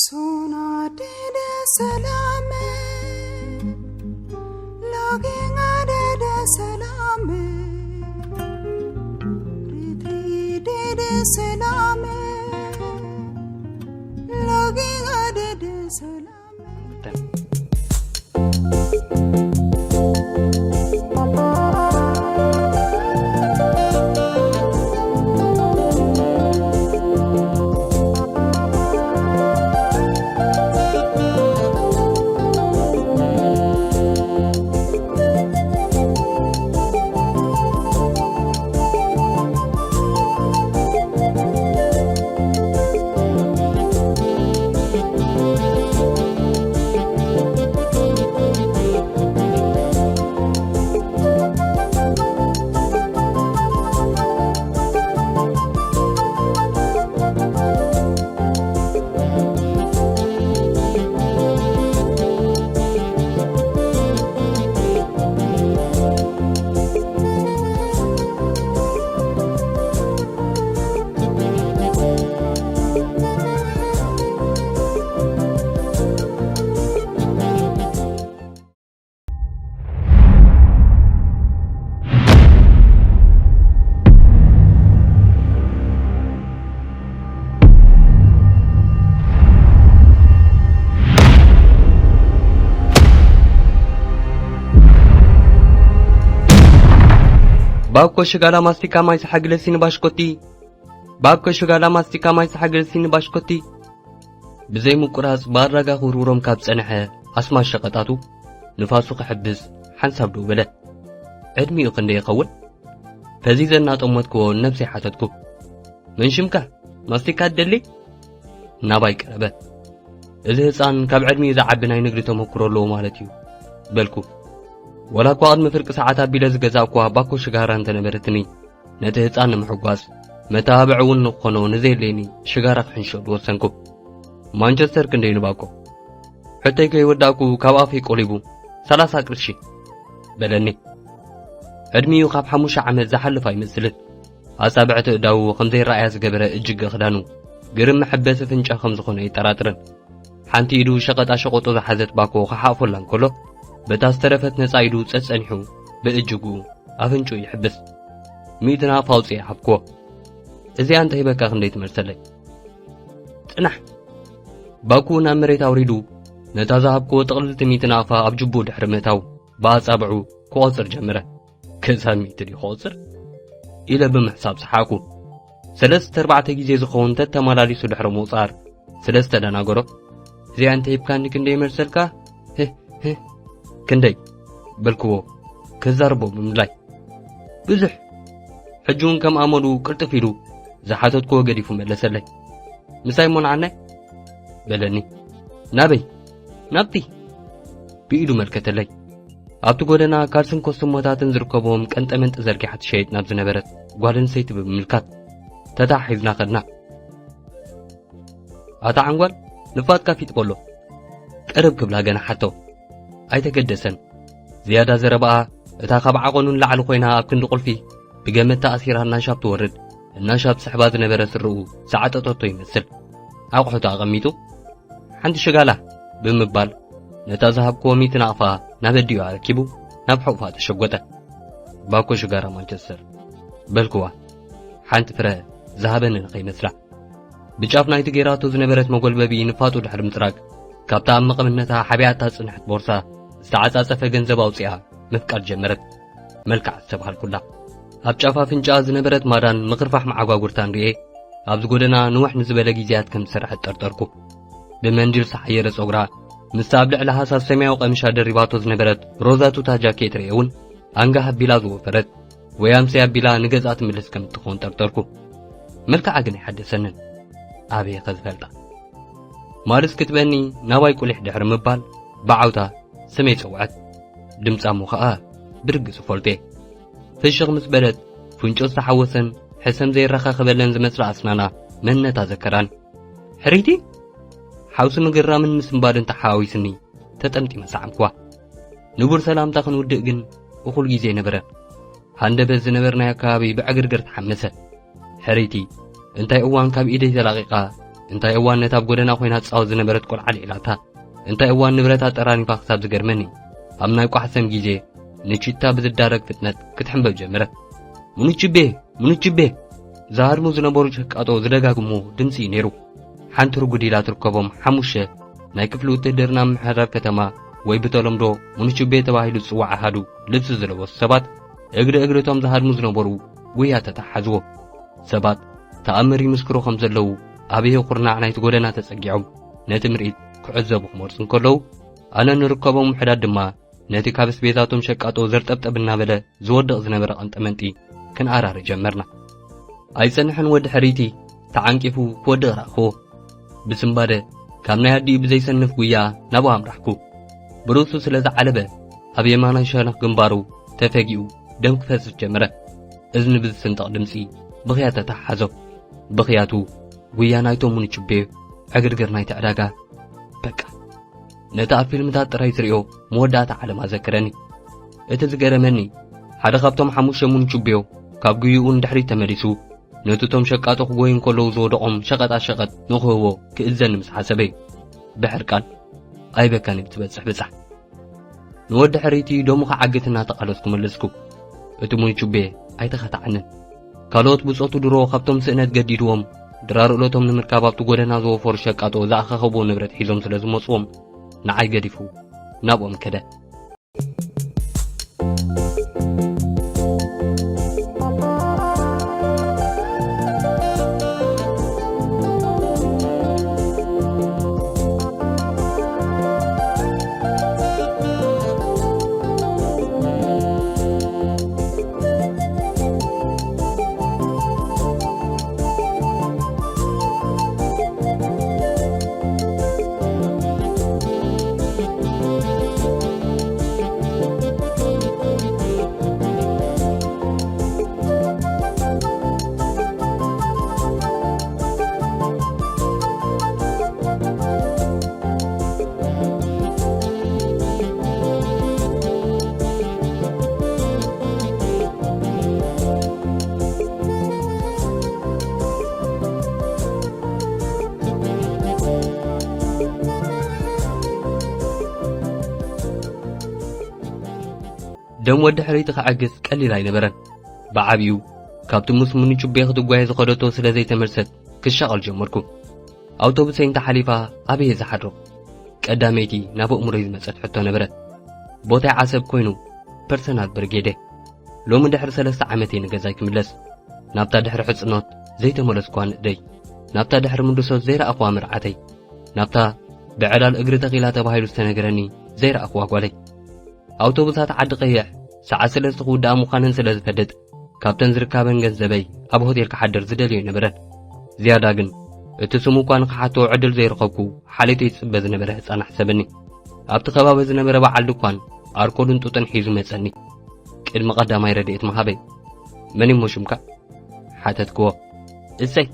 Sona dede salame, loginga dede salame, ritri dede salame, loginga dede salame. ባኮ ሽጋላ ማስቲካ ማይ ሰሓግለሲ ንባሽኮቲ። ባኮ ሽጋላ ማስቲካ ማይ ሰሓግለሲ ንባሽኮቲ። ብዘይ ምቁራጽ ብኣድራጋ ክውርውሮም ካብ ጸንሐ ኣስማት ሸቐጣቱ ንፋሱ ክሕብስ ሓንሳብ ደው በለ። ዕድሚኡ ክንደይ ይኸውን? ፈዚዘ እናጠመትክዎ ንነብሰይ ሓተትኩ። መን ሽምካ? ማስቲካ ትደሊ? ናባይ ቀረበ። እዚ ህጻን ካብ ዕድሚኡ ዝዓቢ ናይ ንግዲ ተመኩሮ ኣለዎ ማለት እዩ በልኩ። ወላ እኳ ቅድሚ ፍርቂ ሰዓት ኣቢለ ዝገዛእኳ ባኮ ሽጋራ እንተነበረትኒ፣ ነቲ ህጻን ንምሕጓስ መተባብዒ እውን ንክኾኖ ንዘየድልየኒ ሽጋራ ክሕንሸሉ ወሰንኩ። ማንቸስተር ክንደይ ንባኮ? ሕቶይ ከይወዳእኩ ካብ ኣፈይ ቆሊቡ፣ "ሰላሳ ቅርሺ" በለኒ። ዕድሚኡ ካብ ሓሙሽተ ዓመት ዝሓልፍ ኣይመስልን። ኣጻብዕቲ እዳዉ ከም ዘይረኣያ ዝገበረ እጅገ ክዳኑ፣ ግርም መሐበሲ ፍንጫ ከም ዝኾነ ኣይጠራጥርን። ሓንቲ ኢዱ ሸቐጣ ሸቐጦ ዝሓዘት ባኮ ክሓቕፎላ እንከሎ፣ በታ ዝተረፈት ነጻ ኢዱ ጸጸኒሑ ብእጅጉ ኣፍንጭኡ ይሕብስ። ሚእቲ ናቕፋ ኣውጺኤ ሃብክዎ። "እዚኣ እንተሂበካ ክንደይ ትመልሰለይ?" "ጽናሕ!" ባኩ ናብ መሬት ኣውሪዱ፣ ነታ ዝሃብክዎ ጥቕልልቲ ሚእቲ ናቕፋ ኣብ ጅቡኡ ድሕሪ ምእታው፣ ብኣጻብዑ ክቖጽር ጀመረ። "ክሳብ ሚእቲ ድዩ ክቖጽር?" ኢለ ብምሕሳብ ሰሓቕኩ። ሰለስተ ኣርባዕተ ግዜ ዝኸውን ተተመላሊሱ ድሕሪ ምቑጻር፣ ስለ ዝተደናገሮ፣ "እዚኣ እንተ ሂብካኒ ክንደይ መልሰልካ?" "ህህ፣ ህህ፣ ክንደይ?" በልክዎ፣ ክዛረቦ ብምድላይ። "ብዙሕ!" ሕጂ እውን ከም ኣመሉ ቅልጥፍ ኢሉ ዝሓተትክዎ ገዲፉ መለሰለይ። "ምሳይ እሞ ንዓናይ?" በለኒ። "ናበይ?" "ናብቲ!" ብኢዱ መልከተለይ። ኣብቲ ጎደና ካልስን ኮስትሞታትን ዝርከብዎም ቀንጠመንጢ ዘርጊሓ ትሸይጥ ናብ ዝነበረት ጓል ኣንስተይቲ ብምምልካት ተተሓሒዝና ከድና። "ኣታ ዓንጓል፣ ንፋጥካ ፊጥ በሎ!" ቀርብ ክብላ ገና ሓቶ ኣይተገደሰን። ዝያዳ ዘረባኣ፣ እታ ካብ ዓቐኑ ንላዕሊ ኮይና ኣብ ክንዲ ቁልፊ ብገመድ ተኣሲራ እናሻብ ትወርድ፣ እናሻብ ስሕባ ዝነበረ ስርኡ ዝዓጠጠቶ ይመስል። ኣቑሑቱ ኣቐሚጡ፣ "ሓንቲ ሽጋላ" ብምባል፣ ነታ ዝሃብክዎ ሚእቲ ናቕፋ ናብ ኣዲኡ ኣረኪቡ፣ ናብ ሕቑፋ ተሸጎጠ። "ባኮ ሽጋራ ማንቸስተር" በልክዋ፣ ሓንቲ ፍረ ዝሃበኒ ንኸይመስላ። ብጫፍ ናይቲ ጌራቶ ዝነበረት መጎልበቢ ንፋጡ ድሕሪ ምጽራግ፣ ካብታ ኣብ መቐምነታ ሓቢኣታ ዝጽንሐት ቦርሳ ዝተዓጻጸፈ ገንዘብ ኣውጺኣ ምፍቃድ ጀመረት። መልክዓ ዝተባህልኩላ። ኣብ ጫፍ ኣፍንጫኣ ዝነበረት ማዳን ምኽርፋሕ መዓጓጉርታን ርኤ፣ ኣብዚ ጎደና ንውሕ ንዝበለ ግዜያት ከም ዝሰርሐት ጠርጠርኩ። ብመንዲል ዝተሓየረ ጸጉራ፣ ምስታ ኣብ ልዕሊ ሃሳስ ሰማያዊ ቀምሻ ደሪባቶ ዝነበረት ሮዛ ቱታ ጃኬት ርኤ እውን፣ ኣንጋህ ኣቢላ ዝወፈረት ወይ ኣምሰይ ኣቢላ ንገዝኣ ትምልስ ከም እትኸውን ጠርጠርኩ። መልክዓ ግን ኣይሓደሰንን። ኣበይ ከ ዝፈልጣ? ማልስ ክትበኒ ናባይ ቁሊሕ ድሕሪ ምባል፣ ብዓውታ ስመይ ጸውዐት። ድምጻ እሞ ኸኣ ብርግጽ እፈልጦ እየ። ፍሽኽ ምስ በለት፣ ፍንጮ ዝተሓወሰን ሕሰም ዘየረኻኽበለን ዝመስላ ኣስናና መንነታ ዘከራን። ሕርይቲ? ሓውሲ ምግርራምን ምስንባድን ተሓዋዊስኒ፣ ተጠምጢመ ሰዓምክዋ። ንቡር ሰላምታ ክንውድእ ግን እኹል ግዜ ኣይነበረን። ሃንደበት ዝነበርናዮ ከባቢ ብዕግርግር ተሓመሰ። ሕርይቲ እንታይ እዋን ካብ ኢደይ ተላቒቓ እንታይ እዋን ነታ ኣብ ጎደና ኮይና ትጻወት ዝነበረት ቆልዓ ኣልዒላታ። እንታይ እዋን ንብረታ ጠራኒፋ ክሳብ ዝገርመኒ፣ ኣብ ናይ ቋሕሰም ግዜ ንቺታ ብዝዳረግ ፍጥነት ክትሕንበብ ጀመረት። "ሙኑችቤ! ሙኑችቤ!" ዝሃድሙ ዝነበሩ ሸቃጦ ዝደጋግሞ ድምጺ እዩ ነይሩ። ሓንቲ ርጉድ ኢላ ትርከቦም ሓሙሽተ ናይ ክፍሊ ውትህድርና ምምሕዳር ከተማ ወይ ብተለምዶ ሙኑችቤ ተባሂሉ ዝጽዋዕ ኣሃዱ ልብሲ ዝለበሱ ሰባት እግሪ እግሪ እቶም ዝሃድሙ ዝነበሩ ጉያ ተተሓዝዎ። ሰባት ተኣምር ይምስክሩ ከም ዘለዉ ኣበየ ኩርናዕ ናይቲ ጎደና ተጸጊዖም ነቲ ምርኢት ክዕዘቡ ክመርጹ እንከለዉ፣ ኣነ ንርከቦም ውሑዳት ድማ ነቲ ካብ ኣስቤዛቶም ሸቃጦ ዘርጠብጠብ እናበለ ዝወድቕ ዝነበረ ቀንጠመንጢ ክንኣራሪ ጀመርና። ኣይጸንሐን ወዲ ሕርይቲ ተዓንቂፉ ክወድቕ ረኣኽዎ። ብስምባደ ካብ ናይ ኣዲኡ ብዘይሰንፍ ጉያ ናብኡ ኣምራሕኩ። ብርእሱ ስለ ዝዓለበ ኣብ የማናይ ሸነኽ ግንባሩ ተፈጊኡ ደም ክፈስስ ጀመረ። እዝኒ ብዝስንጠቕ ድምጺ ብኽያት ተተሓሓዞ። ብኽያቱ ጉያ ናይቶም ሙንቹቤ፣ ዕግርግር ናይቲ ዕዳጋ። በቃ ነቲ ኣብ ፊልምታት ጥራይ ዝርእዮ መወዳእታ ዓለም ኣዘከረኒ። እቲ ዝገረመኒ፣ ሓደ ካብቶም ሓሙሽተ ሙንቹቤዮ ካብ ጉይኡ ንድሕሪት ተመሊሱ፣ ነቲ እቶም ሸቃጦ ክጎዩ እንከለዉ ዝወደቖም ሸቐጣ ሸቐጥ ንኽህቦ ክእዘኒ ምስ ሓሰበ እዩ። ብሕርቃን ኣይበካን እዩ ትበጽሕ ብጻሕ። ንወዲ ሕርይቲ ደሙ ክዓግት እናተቓለስኩ መለስኩ። እቲ ሙንቹቤ ኣይተኸታዕንን። ካልኦት ብጾቱ ድሮ ካብቶም ስእነት ገዲድዎም ድራር እሎቶም ንምርካብ ኣብቲ ጎደና ዝወፈሩ ሸቃጦ ዝኣኻኸብዎ ንብረት ሒዞም ስለ ዝመጽዎም፣ ንዓይ ገዲፉ ናብኦም ከደ። ደም ወዲ ሕርይቲ ክዕግስ ቀሊል ኣይነበረን። ብዓቢኡ ካብቲ ምስ ሙንጩቤ ክትጓየ ዝኸደቶ ስለ ዘይተመልሰት ክሻቐል ጀመርኩ። ኣውቶቡሰይ እንተሓሊፋ ኣበይ እየ ዝሓድሮ? ቀዳመይቲ ናብ ኣእምሮይ ዝመጸት ሕቶ ነበረት። ቦታይ ዓሰብ ኮይኑ ፐርሰናል ብርጌደ። ሎሚ ድሕሪ ሰለስተ ዓመት እየ ንገዛይ ክምለስ። ናብታ ድሕሪ ሕጽኖት ዘይተመለስኳ ንእደይ፣ ናብታ ድሕሪ ምንድሶት ዘይረኣኽዋ መርዓተይ፣ ናብታ ብዕላል እግሪ ተኺላ ተባሂሉ ዝተነገረኒ ዘይረኣኽዋ ጓለይ። ኣውቶቡሳት ዓዲ ቀይሕ ሰዓት ሰለስተ ክውድኣ ምዃነን ስለ ዝፈልጥ፣ ካብተን ዝርካበን ገንዘበይ ኣብ ሆቴል ክሓድር ዝደልዮ ኣይነበረን። ዝያዳ ግን፣ እቲ ስሙ እኳ ንኽሓቶ ዕድል ዘይረኸብኩ፣ ሓልዮተይ ዝጽበ ዝነበረ ህጻን ኣሕሰበኒ። ኣብቲ ከባቢ ዝነበረ በዓል ድኳን ኣርኮልን ጡጥን ሒዙ መጸኒ። ቅድሚ ቀዳማይ ረድኤት ምሃበይ፣ "መን እሞ ሽምካ?" ሓተትክዎ። "እሰይ!"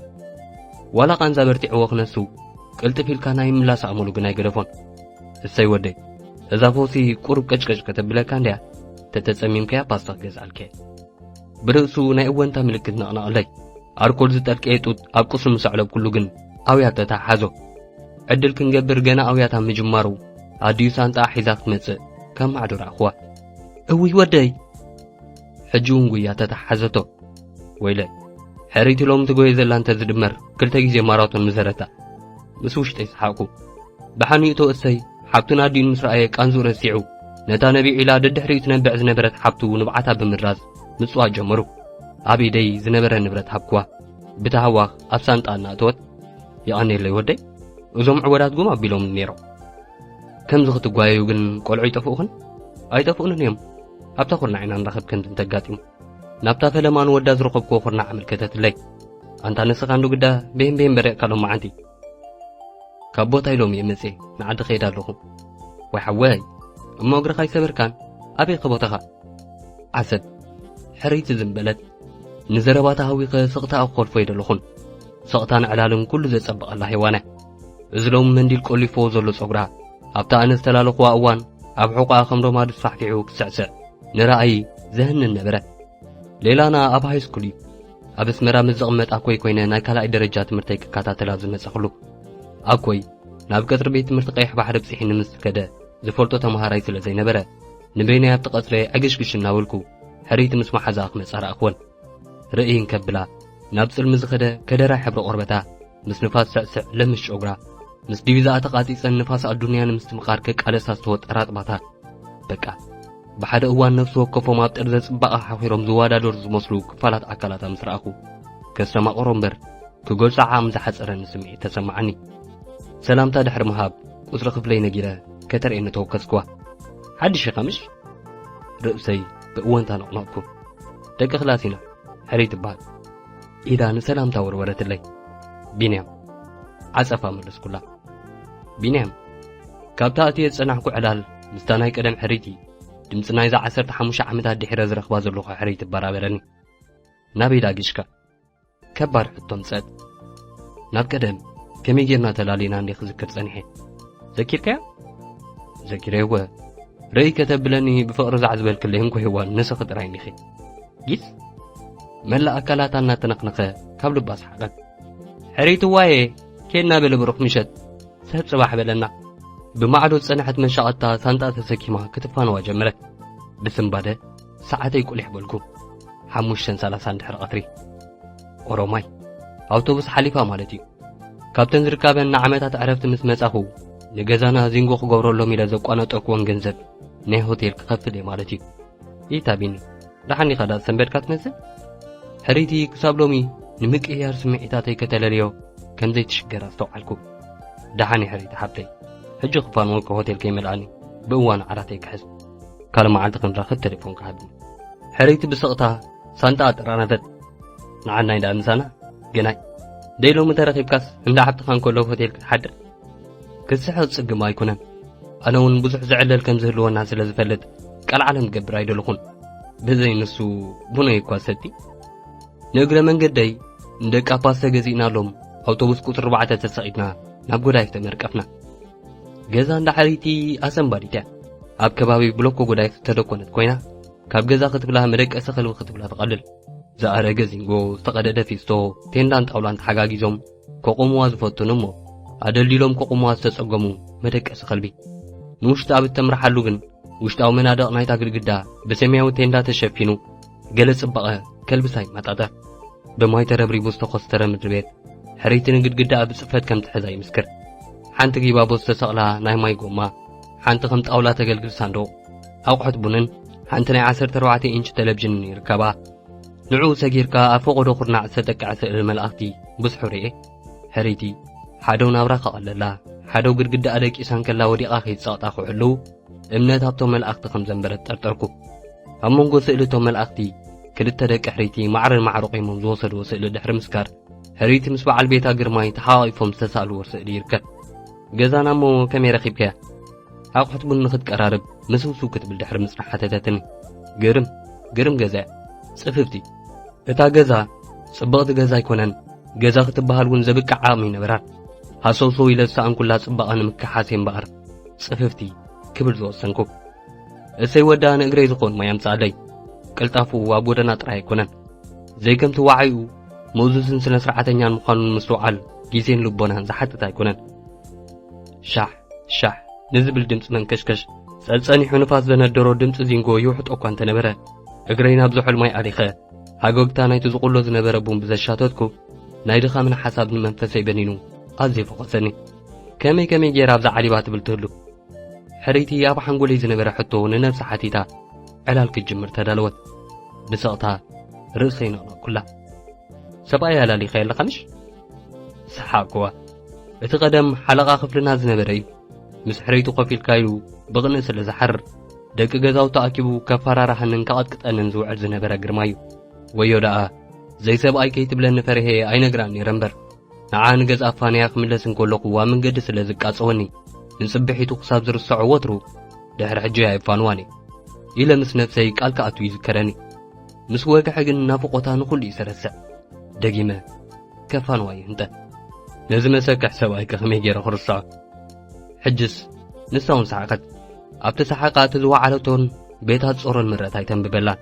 ዋላ ቃንዛ በርቲዕዎ ክነሱ፣ ቅልጥፍ ኢልካ ናይ ምላስ ኣእምሉ ግን ኣይገደፎን። "እሰይ ወደይ፣ እዛ ፈውሲ ቁሩብ ቀጭቀጭ ከተብለካ እንድያ፣ ተተጸሚምካያ ፓስታ ክገዝኣልኪ እየ።" ብርእሱ ናይ እወንታ ምልክት ነቕነቐለይ። ኣርኮል ዝጠልቀየ ጡጥ ኣብ ቁስሉ ምስ ኣዕለብኩሉ ግን ኣውያት ተተሓሓዞ። ዕድል ክንገብር ገና ኣውያት ኣብ ምጅማሩ፣ ኣዲኡ ሳንጣ ሒዛ ክትመጽእ ካብ ማዕዶ ረኣኽዋ። "እውይ ወደይ!" ሕጂ እውን ጉያ ተተሓሓዘቶ። ወይለ፣ ሕርይቲ ሎሚ ትጎየ ዘላ እንተ ዝድመር ክልተ ግዜ ማራቶን ምዘረታ። ምስ ውሽጠይ ሰሓቕኩ። ብሓንዩእቶ እሰይ፣ ሓብቱን ኣዲኡን ምስ ረኣየ ቃንዝኡ ረሲዑ፣ ነታ ነቢዕ ኢላ ደድሕሪኡ ትነብዕ ዝነበረት ሓብቱ ንብዓታ ብምድራዝ ምጽዋት ጀመሩ። ኣብ ኢደይ ዝነበረ ንብረት ሃብክዋ። ብታህዋኽ ኣብ ሳንጣ እናእተወት፣ "የቐኔለይ ወደይ፣ እዞም ዕወዳት ጉም ኣቢሎምኒ ነይሮም። ከምዚ ክትጓየዩ ግን ቆልዑ ይጠፍኡኽን?" "ኣይጠፍኡንን እዮም። ኣብታ ኩርናዕ ኢና ንራኸብ ከምዚ እንተጋጢሙ።" ናብታ ፈለማ ንወዳ ዝረኸብክዎ ኩርናዕ ኣመልከተትለይ። "ኣንታ ንስኻ እንዶ ግዳ ቤን ቤን በሪቕካ ሎማዓንቲ?" "ካብ ቦታ ኢሎም እየ መጽየ፣ ንዓዲ ከይድ ኣለኹ።" "ወይ ሓወይ፣ እሞ እግርኻ ኣይሰበርካን? ኣበይ ከ ቦታኻ?" ዓሰብ ሕርይቲ ዝም በለት። ንዘረባታ ሃዊኸ ስቕታ ክኸልፎ ኣይደለኹን። ስቕታን ዕላልን ኩሉ ዘጸበቐላ ሄዋን እያ። እዚ ሎሚ መንዲል ቆሊፍዎ ዘሎ ጸጉራ፣ ኣብታ ኣነ ዝተላለኽዋ እዋን ኣብ ሕቖኣ ከም ሮማድ ተፋሕፊሑ ክስዕስዕ ንረኣዪ ዘህንን ነበረ። ሌላና ኣብ ሃይስኩል እዩ። ኣብ ኣስመራ ምስ ዝቕመጥ ኣኮይ ኮይነ ናይ ካልኣይ ደረጃ ትምህርተይ ክከታተል ኣብ ዝመጻኹሉ፣ ኣኮይ ናብ ቀጽሪ ቤት ትምህርቲ ቀይሕ ባሕሪ ብጽሒኒ ምስ ከደ ዝፈልጦ ተመሃራይ ስለ ዘይነበረ፣ ንበይነይ ኣብቲ ቀጽሪ ዕግሽግሽ እናበልኩ ሕርይቲ ምስ መሓዛኣ ክመጻ ረኣኽወን። ርእይ እንከብላ ናብ ጽልሚ ዝኸደ ከደራይ ሕብሪ ቆርበታ፣ ምስ ንፋስ ስዕስዕ ለምሽ ጨጉራ፣ ምስ ዲቪዛኣ ተቓጺጸን ንፋስ ኣዱንያ ንምስትምቓር ከቃለሳ ዝተወጠራ ኣጥባታ፣ በቃ ብሓደ እዋን ነፍሲ ወከፎም ኣብ ጠርዘ ጽባቐ ሓኺሮም ዝወዳደሩ ዝመስሉ ክፋላት ኣካላታ ምስ ረኣኹ፣ ከስተማቕሮ እምበር ክገልጾ ዓቕሚ ዝሓጸረኒ ስምዒት ተሰማዓኒ። ሰላምታ ድሕሪ ምሃብ ቁጽሪ ክፍለይ ነጊረ ከተርእየኒ ተወከስክዋ። ሓድሽ ኢኻ ምሽ? ርእሰይ ብእወንታ ነቕነቕኩ። ደቂ ክላስ ኢና፣ ሕርይቲ ትበሃል። ኢዳ ንሰላምታ ወርወረትለይ። ቢንያም። ዓጸፋ መለስኩላ። ቢንያም። ካብታ ኣትየ ዝጸናሕኩ ዕላል ምስታ ናይ ቀደም ሕርይቲ፣ ድምጺ ናይዛ ዓሰርተ ሓሙሽተ ዓመታት ድሒረ ዝረኽባ ዘለኹ ሕርይቲ ትበራበረኒ። ናበይ ዳጊሽካ? ከባድ ሕቶ ምጸት። ናብ ቀደም ከመይ ጌርና ተላሊና እንዴ ክዝክር ጸኒሐ። ዘኪርካያ? ዘኪረዮ እወ። ርእይ ከተብለኒ ብፍቕሪ ዛዕ ዝበልክለይ እንኮ ሄዋን ንስኺ ጥራይ እንዲኺ። ጊስ መላእ ኣካላታ እናተነኽነኸ ካብ ልባ ሰሓቐት። ሕርይቲ ዋየ፣ ኬድና በለ ብሩኽ ምሸት። ሰብ ጽባሕ በለና። ብማዕዶ ዝጸንሐት መሻቐጥታ ሳንጣ ተሰኪማ ክትፋነዋ ጀመረት። ብስንባደ ሰዓተይ ቁሊሕ በልኩ። ሓሙሽተን ሰላሳን ድሕሪ ቀትሪ። ኦሮማይ። ኣውቶቡስ ሓሊፋ ማለት እዩ። ካብተን ዝርካበን ንዓመታት ዕረፍቲ ምስ መጻኹ፣ ንገዛና ዚንጎ ክገብረሎም ኢለ ዘቋነጠኩወን ገንዘብ ናይ ሆቴል ክኸፍል እየ ማለት እዩ። ይታ ቢኒ፣ ደሓን ኢኻ ዳ ሰንበድካ ትመስል? ሕርይቲ ክሳብ ሎሚ ንምቅይያር ስምዒታተይ ከተለልዮ ከም ዘይትሽገር ኣስተውዓልኩ። ደሓን እየ ሕርይቲ ሓብተይ፣ ሕጂ ክፋንወኪ ሆቴል ከይመልኣኒ ብእዋኑ ዓራተይ ክሕዝ። ካልእ መዓልቲ ክንራኸብ ተሌፎን ክሃብኒ። ሕርይቲ ብስቕታ ሳንጣ ኣጠራነፈት። ንዓናይ ደኣ ምሳና ግናይ። ደይ ሎሚ ተረኺብካስ እንዳ ሓብትኻ እንከሎ ሆቴል ክትሓድር? ክስሕቕ ጽግም ኣይኮነን። ኣነ እውን ብዙሕ ዝዕለል ከም ዝህልወና ስለ ዝፈልጥ ቃል ዓለም ክገብር ኣይደለኹን። ብዘይ ንሱ ቡኖይ እኳ ሰቲ። ንእግረ መንገደይ ንደቃ ፓስተ ገዚእናሎም ኣውቶቡስ ቁጽሪ ኣርባዕተ ተሰቒልና ናብ ጎዳይፍ ተመርቀፍና። ገዛ እንዳ ሕርይቲ ኣሰንባዲት እያ። ኣብ ከባቢ ብሎኮ ጎዳይፍ ዝተደኮነት ኮይና፣ ካብ ገዛ ክትብላ መደቀሲ ከልቢ ክትብላ ትቐልል። ዝኣረገ ዚንጎ፣ ዝተቐደደ ፊስቶ፣ ቴንዳን ጣውላን ተሓጋጊዞም ከቑምዋ ዝፈትኑ እሞ ኣደልዲሎም ከቑምዋ ዝተጸገሙ መደቀሲ ከልቢ። ንውሽጢ ኣብ እተምርሓሉ ግን ውሽጣዊ መናድቕ ናይታ ግድግዳ ብሰማያዊ ቴንዳ ተሸፊኑ፣ ገለ ጽባቐ ከልብሳ ይመጣጠር። ብማይ ተረብሪቡ ዝተኾስተረ ምድሪ ቤት፣ ሕርይቲ ንግድግዳኣ ብጽፈት ከም ትሕዛ ይምስክር። ሓንቲ ጊባቦ ዝተሰቕላ ናይ ማይ ጎማ፣ ሓንቲ ከም ጣውላ ተገልግል ሳንዱቕ፣ ኣቑሑት ቡንን ሓንቲ ናይ ዓሰርተ ኣርባዕተ ኢንች ቴሌቪዥንን ይርከባ። ንዕኡ ሰጊርካ ኣብ ፈቖዶ ኩርናዕ ዝተጠቅዐ ስእሊ መላእኽቲ ብዝሑ ርኤ። ሕርይቲ ሓደው ናብራ ከቐለላ፣ ሓደው ግድግዳኣ ደቂሳ እንከላ ወዲቓ ከይትጸቕጣ ክሕልው፣ እምነት ኣብቶም መላእኽቲ ከም ዘንበረት ጠርጠርኩ። ኣብ መንጎ ስእሊ እቶም መላእኽቲ፣ ክልተ ደቂ ሕርይቲ ማዕረን ማዕሮ ቆይሞም ዝወሰድዎ ስእሊ ድሕሪ ምስጋር፣ ሕርይቲ ምስ በዓል ቤታ ግርማይ ተሓቋቒፎም ዝተሳእልዎ ስእሊ ይርከብ። ገዛና እሞ ከመይ ረኺብካያ? ኣቑሑት ቡን ንኽትቀራርብ ምስውስው ክትብል ድሕሪ ምጽናሕ ሓተተትኒ። ግርም፣ ግርም ገዛ እያ። ጽፍፍቲ። እታ ገዛ ጽብቕቲ ገዛ ኣይኮነን፣ ገዛ ክትበሃል እውን ዘብቅዕ ዓቕሚ ኣይነበራን። ሃሰውሰው ኢለ ዝሰኣንኩላ ጽባቐ ንምክሓስ እየ እምበኣር ጽፍፍቲ ክብል ዝወሰንኩ። እሰይ ወዳ ንእግረይ ዝኾን ማይ ኣምጽኣለይ። ቅልጣፉ ኣብ ጎደና ጥራይ ኣይኮነን። ዘይከምቲ ዋዓይኡ ምእዙዝን ስነ ስርዓተኛን ምዃኑን ምስትውዓል ግዜን ልቦናን ዝሓትት ኣይኮነን። ሻሕ ሻሕ ንዝብል ድምፂ መንከሽከሽ ጸጸኒሑ ንፋስ ዘነደሮ ድምፂ ዚንጎ ይውሕጦ እኳ እንተነበረ፣ እግረይ ናብ ዝሑል ማይ ኣሊኸ ሃጎግታ ናይቲ ዝቑሎ ዝነበረ ቡን ብዘሻተትኩ፣ ናይ ድኻምን ሓሳብን መንፈሰይ በኒኑ ኣዝዩ ፈኾሰኒ። ከመይ ከመይ ገይራ ኣብዛ ዓሊባ ትብል ትህሉ? ሕርይቲ ኣብ ሓንጎለይ ዝነበረ ሕቶ ንነብሳ ሓቲታ ዕላል ክትጅምር ተዳለወት። ብስቕታ ርእሰይ ነቕነቕኩላ። ሰብኣይ ኣላሊኻዮ ኣለኻ ምሽ? ሰሓቕኩዋ። እቲ ቀደም ሓለቓ ክፍልና ዝነበረ እዩ። ምስ ሕርይቲ ኮፍ ኢልካ ኢሉ ብቕንኢ ስለ ዝሓርር፣ ደቂ ገዛውቲ ኣኪቡ ከፈራርሃንን ከቐጥቅጠንን ዝውዕል ዝነበረ ግርማይ እዩ። ወዮ ደኣ፣ ዘይሰብኣይ ከይትብለኒ ፈሪሄ ኣይነግራን ነይረ እምበር፣ ንዓ ንገዝኣ ፋንያ ክምለስ እንከለኹ ኣብ መንገዲ ስለ ዝቃጸወኒ፣ ንጽብሒቱ ክሳብ ዝርስዖ ወትሩ ድሕሪ ሕጂ ኣየፋንዋን እየ። ኢለ ምስ ነብሰይ ቃል ክኣቱ ይዝከረኒ። ምስ ወግሐ ግን ናፍቖታ ንኹሉ እዩ ዘረስዕ። ደጊመ ከፋንዋ ይህንጠ። ነዚ መሰክሕ ሰብኣይከ ከመይ ገይረ ክርስዖ? ሕጅስ ንሳ እውን ሰሓቐት። ኣብቲ ሰሓቓ እቲ ዝወዓለቶን ቤታት ጾሮን ምረታ ኣይተንብበላን።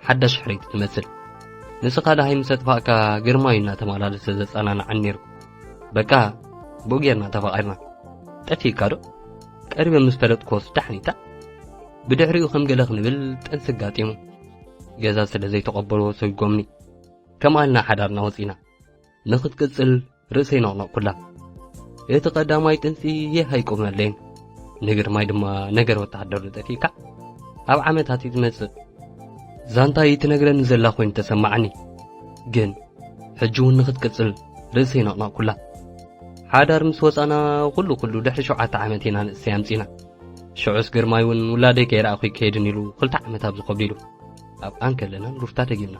ሓዳሽ ሕርይቲ ትመስል። ንስኻ ደሃይ ምስ ኣጥፋእካ ግርማዩ እናተመላለሰ ዘጸናንዓኒ ነይሩ። በቃ ብኡ ጌርና ተፋቒርና። ጠፊእካ ዶ? ቀሪበ ምስ ፈለጥኮስ ዳሕኒታ። ብድሕሪኡ ከም ገለ ክንብል ጥንሲ ኣጋጢሙ። ገዛ ስለ ዘይተቐበሎ ሰጒጎምኒ። ከምኣልና ሓዳርና ወጺና። ንኽትቅጽል ርእሰይ ነቕነቕኩላ። እቲ ቀዳማይ ጥንሲ የህ ኣይቆመለይን። ንግርማይ ድማ ነገር ወተሃደር ጠፊእካ ኣብ ዓመታት እዩ ዝመጽእ። ዛንታ ትነግረኒ ዘላ ኮይኑ ተሰማዓኒ። ግን ሕጂ እውን ንኽትቅጽል ርእሰይ ነቕነቕኩላ። ሓዳር ምስ ወጻና ኩሉ ኩሉ ድሕሪ ሸውዓተ ዓመት ኢና ንእሰይ ኣምጺና። ሽዑስ ግርማይ እውን ውላደይ ከይረኣኹ ይከይድን ኢሉ ክልተ ዓመት ኣብ ዝኸብድ ኢሉ ኣብ ኣንከለናን ሩፍታ ደጊምና።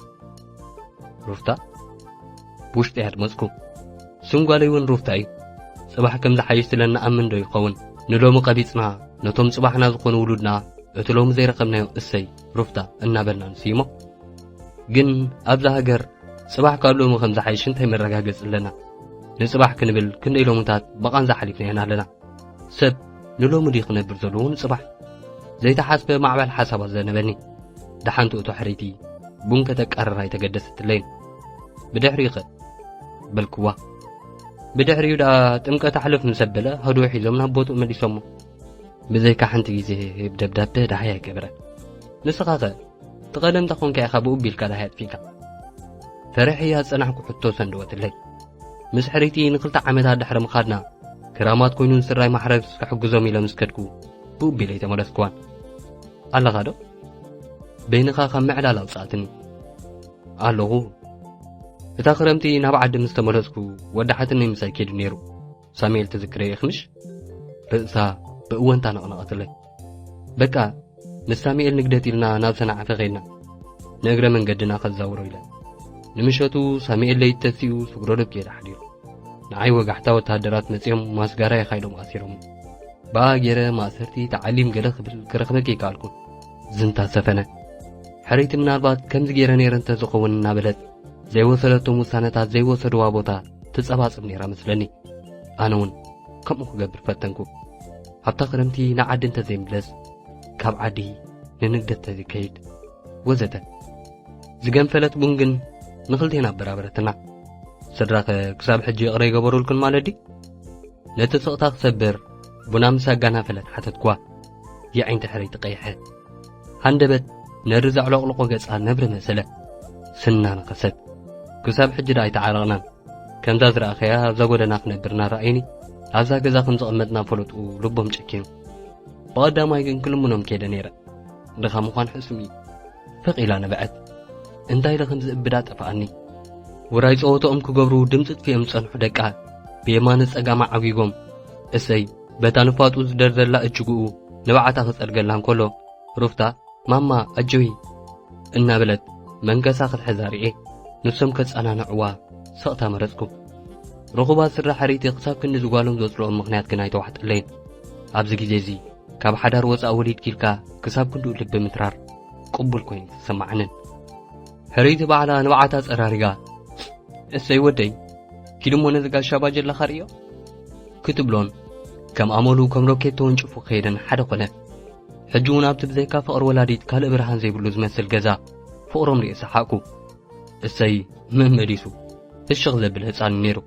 ሩፍታ? ብውሽጢ እያ ድመጽኩ። ስም ጓለይ እውን ሩፍታ እዩ። ጽባሕ ከም ዝሓይሽ ስለ እንኣምን ዶ ይኸውን? ንሎሚ ቀቢጽና፣ ነቶም ጽባሕና ዝኾኑ ውሉድና፣ እቲ ሎሚ ዘይረኸብናዮ እሰይ ሩፍታ እናበልና ንስይሞ። ግን ኣብዛ ሃገር ጽባሕ ካብ ሎሚ ከም ዝሓይሽ እንታይ መረጋገጺ ኣለና? ንጽባሕ ክንብል ክንደይ ሎምታት ብቓንዛ ሓሊፍና ኢና ኣለና። ሰብ ንሎሚ ድዩ ክነብር ዘለዎ ንጽባሕ? ዘይተሓስበ ማዕበል ሓሳባት ዘነበኒ። ደሓን ትእቶ ሕርይቲ ቡን ከተቃርር ኣይተገደሰትለይን። ብድሕሪኡ ኸ? በልክዋ። ብድሕሪኡ ደኣ ጥምቀት ኣሕልፍ ምስ ኣበለ፣ ህዱእ ሒዞም ናብ ቦትኡ መሊሶሞ። ብዘይካ ሓንቲ ግዜ ብደብዳበ ደሃይ ኣይገበረን። ንስኻ ኸ? እቲ ቀደም ተኾንካ ኢኻ ብኡ ቢልካ ደሃይ ኣጥፊእካ። ፈሪሐያ ዝጸናሕኩ ሕቶ ሰንደወትለይ። ምስ ሕርይቲ ንኽልተ ዓመታት ድሕሪ ምኻድና፣ ክራማት ኮይኑ ንስድራይ ማሕረስ ክሕግዞም ኢለ ምስ ከድኩ፣ ብኡ ቢለ ኣይተመለስኩዋን። ኣለኻ ዶ? በይንኻ ካብ ምዕላል ኣውጻእትኒ። ኣለኹ። እታ ክረምቲ ናብ ዓዲ ምስ ተመለስኩ፣ ወዲ ሓትነይ ምሳይ ከይዱ ነይሩ። ሳሙኤል ትዝክረዮ ኢኽምሽ? ርእሳ ብእወንታ ነቕነቐትለይ። በቃ፣ ምስ ሳሙኤል ንግደት ኢልና ናብ ሰንዓፈ ከይድና፣ ንእግረ መንገድና ከዛውሮ ኢለ። ንምሸቱ ሳሙኤል ለይት ተሲኡ ስግሮ ደብ ከይደ ሓዲሩ። ንዓይ ወጋሕታ ወተሃደራት መጺኦም ማስጋራ ኢኻ ኢሎም ኣሲሮም። ብኣ ገይረ ማእሰርቲ ተዓሊም ገለ ክብል ክረኽበኪ ይከኣልኩ። ዝንታ ሰፈነ። ሕርይቲ ምናልባት ከምዚ ገይረ ነይረ እንተ ዝኸውን እናበለት ዘይወሰደቶም ውሳነታት ዘይወሰድዋ ቦታ ትጸባጽብ ነይራ መስለኒ። ኣነ እውን ከምኡ ክገብር ፈተንኩ። ኣብታ ክረምቲ ንዓዲ እንተ ዘይምለስ፣ ካብ ዓዲ ንንግደት እንተ ዘይከይድ፣ ወዘተ። ዝገንፈለት ቡን ግን ንኽልቴና ኣበራበረትና። ስድራኸ ክሳብ ሕጂ ይቕረ ይገበሩልክን ማለት ድዩ? ነቲ ስቕታ ክሰብር ቡና ምስ ኣጋናፈለት ሓተትኩዋ። የዒንታ ሕርይቲ ቀይሐ። ሃንደበት ነሪ ዘዕለቕለቖ ገጻ ነብሪ መሰለ። ስና ነኸሰት። ክሳብ ሕጂ ደኣ ኣይተዓረቕናን። ከምዛ ዝረኣኸያ ኣብዛ ጎደና ክነብር እናረኣየኒ፣ ኣብዛ ገዛ ከም ዝቐመጥና ፈለጥኡ ልቦም ጨኪኑ። ብቐዳማይ ግን ክልምኖም ከይደ ነይረ። ድኻ ምዃን ሕሱም እዩ። ፍቕ ኢላ ነበዐት። እንታይ ኢለ ከም ዝእብዳ ጠፍኣኒ። ውራይ ጸወትኦም ክገብሩ ድምጺ ጥፊኦም ዝጸንሑ ደቃ ብየማነ ጸጋማ ዓጒጎም፣ እሰይ በታ ንፋጡ ዝደርዘላ እጅግኡ ንብዓታ ክጸርገላ እንከሎ፣ ሩፍታ፣ "ማማ፣ ኣጆኺ" እናበለት መንከሳ ክትሕዛ ርኤ። ንሶም ከጸናንዕዋ ስቕታ መረጽኩ። ርኹባት ስድራ ሕርይቲ ክሳብ ክንዲ ዝጓሎም ዘጽልኦም ምኽንያት ግን ኣይተዋሕጠለይን። ኣብዚ ግዜ እዚ ካብ ሓዳር ወጻኢ ወሊድኪ ኢልካ ክሳብ ክንድኡ ልቢ ምትራር ቅቡል ኮይኑ ኣይተሰማዓንን። ሕርይቲ ባዕላ ንብዓታ ጸራሪጋ፣ "እሰይ ወደይ፣ ኪድ እሞ ነዚ ጋሻ ባጀላኻ ርእዮ" ክትብሎን ከም ኣመሉ ከም ሮኬት ተወንጭፉ ክኸይደን ሓደ ኮነ። ሕጂ እውን ኣብቲ ብዘይካ ፍቕሪ ወላዲት ካልእ ብርሃን ዘይብሉ ዝመስል ገዛ ፍቕሮም ርእየ ሰሓቕኩ። እሰይ መመሊሱ ፍሽኽ ዘብል ህጻን ነይሩ።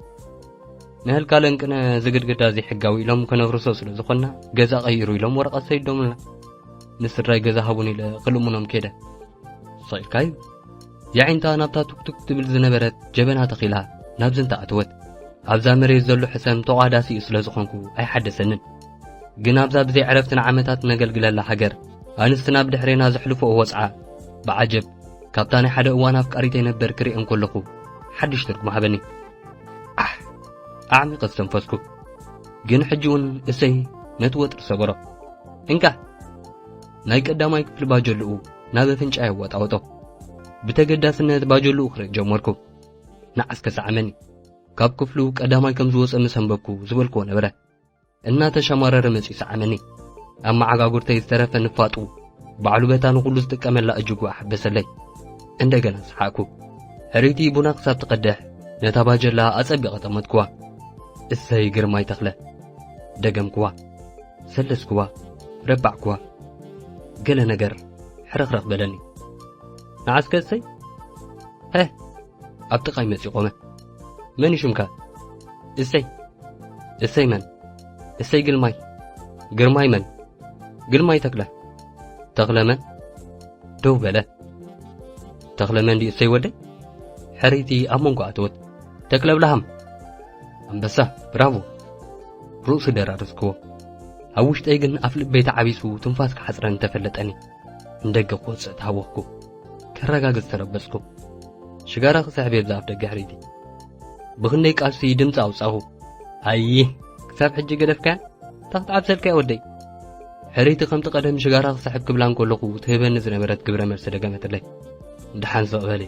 ንህልካ ለንቅነ ዝግድግዳ ዘይሕጋዊ ኢሎም ከነፍርሶ ስለ ዝኾንና ገዛ ቀይሩ ኢሎም ወረቐት ሰዲዶምልና። ንስድራይ ገዛ ሃቡን ኢለ ክልምኖም ከይደ። ስቕ ኢልካ እዩ። የዒንታ ናብታ ቱክቱክ ትብል ዝነበረት ጀበና ተኺላ ናብዚ እንተኣተወት፣ ኣብዛ መሬት ዘሎ ሕሰም ተቋዳሲኡ ስለ ዝኾንኩ ኣይሓደሰንን። ግን ኣብዛ ብዘይ ዕረፍቲ ንዓመታት ነገልግለላ ሃገር፣ ኣንስትና ብድሕሬና ዘሕልፍኦ ወጽዓ፣ ብዓጀብ ካብታ ናይ ሓደ እዋን ኣፍቃሪተይ ነበር ክርእየን ከለኹ ሓድሽ ትርጉም ሃበኒ። ኣሕ! ኣዕሚቐ ዝተንፈስኩ። ግን ሕጂ እውን እሰይ ነቲ ወጥሪ ሰበሮ። እንካ! ናይ ቀዳማይ ክፍሊ ባጀልኡ ናብ ኣፍንጫ የወጣወጦ። ብተገዳስነት ባጀልኡ ክርኢ ጀመርኩ። ንዓስከ ሰዓመኒ። ካብ ክፍሉ ቀዳማይ ከም ዝወጸ ምስ ኣንበብኩ ዝበልክዎ ነበረ። እናተሸማረረ መጺኡ ሰዓመኒ። ኣብ መዓጋጉርተይ ዝተረፈ ንፋጡ፣ ባዕሉ በታ ንኹሉ ዝጥቀመላ እጅጉ ኣሐበሰለይ። እንደገና ሰሓቕኩ። ሕርይቲ ቡና ክሳብ ትቐድሕ፣ ነታ ባጀላ ኣጸቢቐ ጠመትኩዋ። እሰይ ግርማይ ተኽለ። ደገምኩዋ። ሰለስኩዋ። ረባዕኩዋ። ገለ ነገር ሕርኽርኽ በለኒ። ንዓስከ እሰይ? እ ኣብ ጥቓይ መጺኡ ቆመ። "መን እዩ ሽምካ?" "እሰይ." "እሰይ መን?" "እሰይ ግልማይ." "ግርማይ መን?" "ግልማይ ተክለ." "ተክለ መን?" ደው በለ። "ተክለ መን ድዩ እሰይ ወደይ?" ሕርይቲ ኣብ መንጎ ኣተወት። "ተክለ ኣብርሃም!" ኣንበሳ! ብራቮ! ርእሱ ደራረስክዎ። ኣብ ውሽጠይ ግን ኣፍ ልበይ ተዓቢሱ ትንፋስ ክሓጽረኒ ተፈለጠኒ። ንደገ ክወጽእ ተሃወኽኩ። ከረጋግጽ ተረበጽኩ። ሽጋራ ክስሕብ እየ ብዛ ኣፍ ደገ ሕርይቲ። ብኽንደይ ቃልሲ ድምጺ ኣውጻኹ። "ኣይ! ክሳብ ሕጂ ገደፍካያ? እንታይ ክትዓብሰልካ እያ ወደይ?" ሕርይቲ ከምቲ ቀደም ሽጋራ ክስሕብ ክብላ እንከለኹ ትህበኒ ዝነበረት ግብረ መልሲ ደገመትለይ። "ደሓን ስቕ በሊ።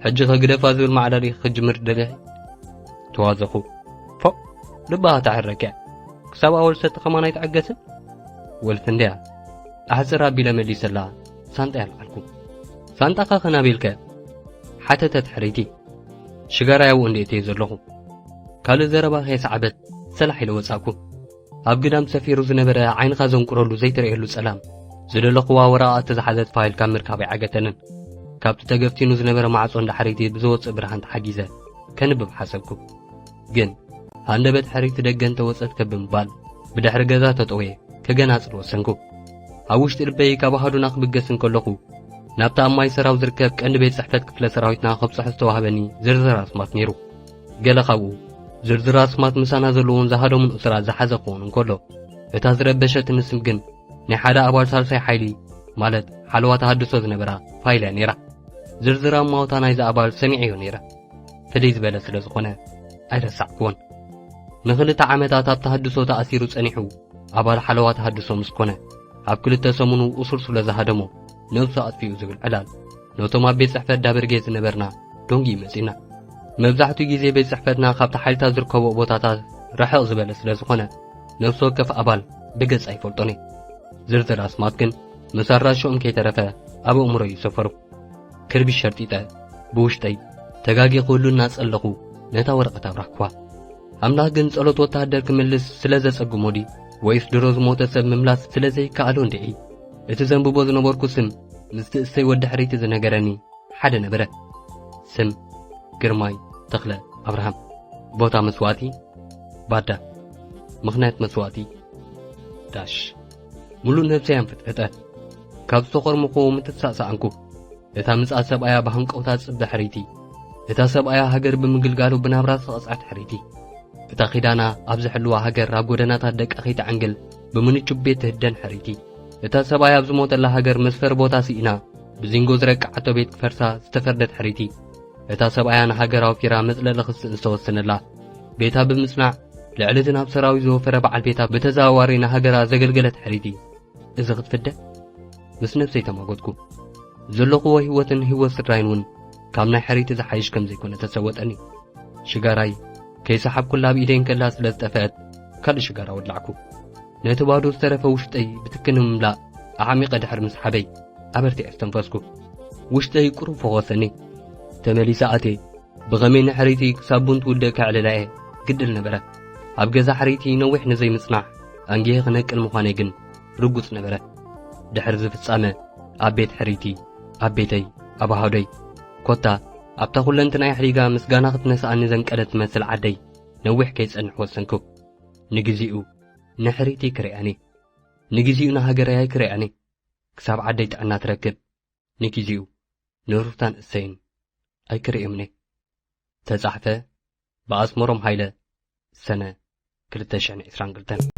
ሕጂ ከግደፋ ዝብል ማዕዳ ዲኺ ክጅምር ደሊኺ?" ተዋዘኹ። "ፎእ! ልባ ተሕረኪያ። ክሳብ ኣወል ሰቲ ከማን ኣይትዕገስን?" "ወልፊ እንድያ?" ኣሕጽር ኣቢለ መሊሰላ ሳንጣይ ኣልዓልኩ። "ሳንጣኻ ከ ናበይ ኢልካዮ?" ሓተተት ሕርይቲ። "ሽጋራይ ኣብኡ እንድየ እትየ ዘለኹ?" ካልእ ዘረባ ከየሰዓበት ሰላሕ ኢለ ወጻእኩ። ኣብ ግዳም ሰፊሩ ዝነበረ ዓይንኻ ዘንቁረሉ ዘይትርእየሉ ጸላም ዝደለኽዋ ወረቓቕቲ ዝሓዘት ፋይል ካብ ምርካብ ኣይዓገተንን። ካብቲ ተገፍቲኑ ዝነበረ ማዕጾ እንዳ ሕርይቲ ብዝወጽእ ብርሃን ተሓጊዘ ከንብብ ሓሰብኩ። ግን ሃንደበት ሕርይቲ ደገ እንተወጸት ከብምባል ብድሕሪ ገዛ ተጠውየ ከገናጽል ወሰንኩ። ኣብ ውሽጢ ልበይ ካብ ኣሃዱና ክብገስ እንከለኹ ናብታ ኣብ ማይ ሰራው ዝርከብ ቀንዲ ቤት ጽሕፈት ክፍለ ሰራዊትና ከብጽሖ ዝተዋህበኒ ዝርዝር ኣስማት ነይሩ። ገለ ካብኡ ዝርዝር ኣስማት ምሳና ዘለዎን ዝሃደሙን እሱራት ዝሓዘ ክኸውን እንከሎ፣ እታ ዝረበሸትኒ ስም ግን ናይ ሓደ ኣባል ሳልሳይ ሓይሊ፣ ማለት ሓለዋ ተሃድሶ ዝነበራ ፋይል እያ ነይራ። ዝርዝር ኣማውታ ናይዚ ኣባል ሰሚዐዮ ነይረ። ፍልይ ዝበለ ስለ ዝኾነ ኣይረሳዕክዎን። ንኽልተ ዓመታት ኣብ ተሃድሶ ተኣሲሩ ጸኒሑ፣ ኣባል ሓለዋ ተሃድሶ ምስ ኮነ፣ ኣብ ክልተ ሰሙኑ እሱር ስለ ዝሃደሞ፣ ነብሱ ኣጥፊኡ ዝብል ዕላል ነቶም ኣብ ቤት ጽሕፈት ዳበርጌ ዝነበርና ዶንጊ መጺና። መብዛሕትኡ ግዜ ቤት ጽሕፈትና ካብቲ ሓይልታት ዝርከቦ ቦታታት ርሕቕ ዝበለ ስለ ዝኾነ፣ ነፍሲ ወከፍ ኣባል ብገጽ ኣይፈልጦን እየ። ዝርዝር ኣስማት ግን ምስ ኣድራሽኦም ከይተረፈ ኣብ ኣእምሮይ ይሰፈሩ። ክርቢት ሸርጢጠ ብውሽጠይ ተጋጊ ክህሉ እናጸለኹ ነታ ወረቐት ኣብራህኩዋ። ኣምላኽ ግን ጸሎት ወተሃደር ክምልስ ስለ ዘጸግሞ ድዩ ወይስ ድሮ ዝሞተ ሰብ ምምላስ ስለ ዘይከኣሎ እንድዒ? እቲ ዘንብቦ ዝነበርኩ ስም ምስቲ እሰይ ወዲ ሕርይቲ ዝነገረኒ ሓደ ነበረ። ስም ግርማይ ተኽለ ኣብርሃም። ቦታ መስዋእቲ ባዳ። ምኽንያት መስዋእቲ ዳሽ። ሙሉእ ነብሰይ ኣንፈጥፈጠ። ካብ ዝተኾርምኹ ምትሳእ ሰኣንኩ። እታ ምጽኣት ሰብኣያ ብሃንቀውታ ትጽበ ሕርይቲ። እታ ሰብኣያ ሃገር ብምግልጋሉ ብናብራ ዝተቐጽዐት ሕርይቲ። እታ ኺዳና ኣብ ዝሕልዋ ሃገር ኣብ ጎደናታት ደቃ ከይትዓንግል ብምንጩብ ቤት ትህደን ሕርይቲ። እታ ሰብኣያ ኣብ ዝሞተላ ሃገር መስፈሪ ቦታ ስኢና ብዚንጎ ዝረቀዓቶ ቤት ክፈርሳ ዝተፈርደት ሕርይቲ። እታ ሰብኣያ ንሃገር ኣውፊራ መጽለሊ ክትስእን ዝተወሰነላ ቤታ ብምጽናዕ ልዕሊ እቲ ናብ ሰራዊት ዝወፈረ በዓል ቤታ ብተዘዋዋሪ ንሃገራ ዘገልገለት ሕርይቲ። እዚ ክትፍደ ምስ ነብሰይ ተማጎትኩ። ዘለኹዎ ህይወትን ህይወት ስድራይን እውን ካብ ናይ ሕርይቲ ዝሓይሽ ከም ዘይኮነ ተሰወጠኒ። ሽጋራይ ከይሰሓብኩላ ኣብ ኢደይ እንከላ ስለ ዝጠፍአት ካልእ ሽጋራ ወላዕኩ። ነቲ ባዶ ዝተረፈ ውሽጠይ ብትኪ ንምምላእ ኣዕሚቐ ድሕሪ ምስሓበይ ኣበርቲዐ ዝተንፈስኩ። ውሽጠይ ቁሩብ ፈኾሰኒ። ተመሊሰ ኣትየ። ብኸመይ ንሕርይቲ ክሳብ ቡን ትውድእ ከዕልላ እየ ግድል ነበረ። ኣብ ገዛ ሕርይቲ ነዊሕ ንዘይምጽናሕ ኣንጊሀ ክነቅል ምዃነይ ግን ርጉጽ ነበረ። ድሕሪ እዚ ፍጻመ ኣብ ቤት ሕርይቲ፣ ኣብ ቤተይ፣ ኣብ ኣሃዶይ፣ ኮታ ኣብታ ኩለንትናይ ኣሕዲጋ ምስጋና ክትነስኣኒ ዘንቀለት ትመስል ዓደይ ነዊሕ ከይጸንሕ ወሰንኩ። ንግዚኡ ንሕርይቲ ክርእያን እየ። ንግዚኡ ንሃገረይ ኣይክርእያን እየ። ክሳብ ዓደይ ጥዕና ትረክብ ንግዚኡ ንሩታን እሰይን ኣይክርእዮምን እየ። ተጻሕፈ ብኣስመሮም ሃይለ፣ ሰነ ክልተ ሽሕን ዕስራን ክልተን።